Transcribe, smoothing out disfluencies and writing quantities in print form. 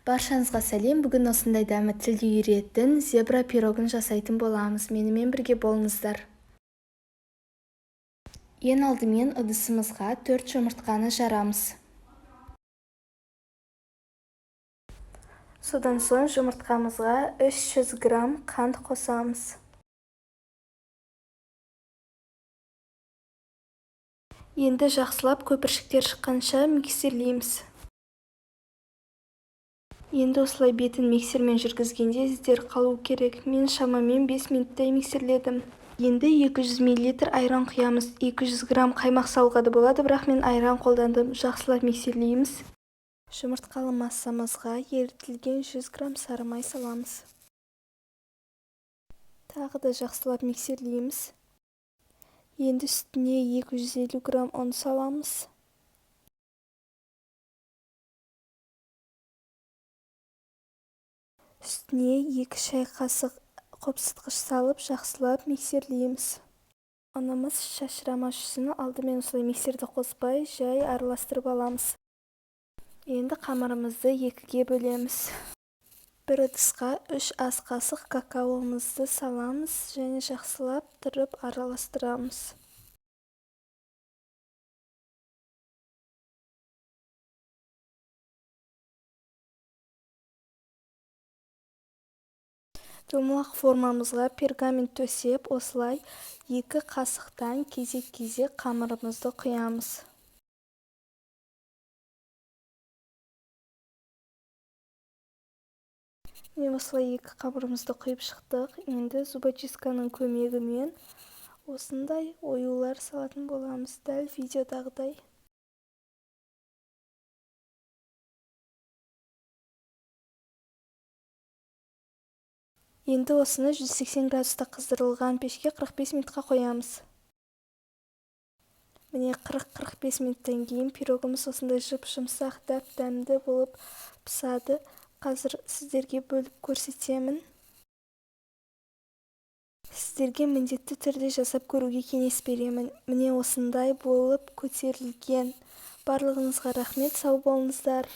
Баршаңызға сәлем! Бүгін осындай дәмі тілге үйіретін зебра пирогын жасайтын боламыз. Менімен бірге болыңыздар. Ең алдымен ыдысымызға 4 жұмыртқаны жарамыз. Содан соң жұмыртқамызға 300 грамм қант қосамыз. Енді жақсылап көпіршіктер шыққанша миксерлейміз. Енді осылай бетін миксермен жүргізгенде іздер қалу керек. Мен шамамен 5 минуттай миксерледім. Енді 200 мл айран құямыз. 200 грамм қаймақ салуға да болады, бірақ мен айран қолдандым. Жақсылап миксерлейміз. Жұмыртқалы массамызға ерітілген 100 грамм сары май саламыз. Тағы да жақсылап миксерлейміз. Енді үстіне 250 грамм ұн саламыз. Үстіне 2 шай қасық қопсытқыш салып, жақсылап миксерлейміз. Ұнымыз шашырамас үшін алдымен осылай миксерді қоспай, жай араластырып аламыз. Енді қамырымызды 2-ге бөлеміз. Бір ыдысқа 3 ас қасық какаомызды саламыз және жақсылап тұрып араластырамыз. Домалақ формамызға пергамент төсеп, осылай 2 қасықтан кезек-кезек қамырымызды құямыз. Міне осылай 2 қамырымызды құйып шықтық. Енді зубочистканың көмегімен осындай оюлар салатын боламыз, дәл видеодағыдай. Енді осыны 180 градуста қыздырылған пешке 45 минутқа қоямыз. Міне 40-45 минуттан кейін пирогымыз осындай жып-жұмсақ, дәп-дәмді болып пысады. Қазір сіздерге бөліп көрсетемін. Сіздерге міндетті түрде жасап көруге кеңес беремін. Міне осындай болып көтерілген. Барлығыңызға рахмет, сау болыңыздар.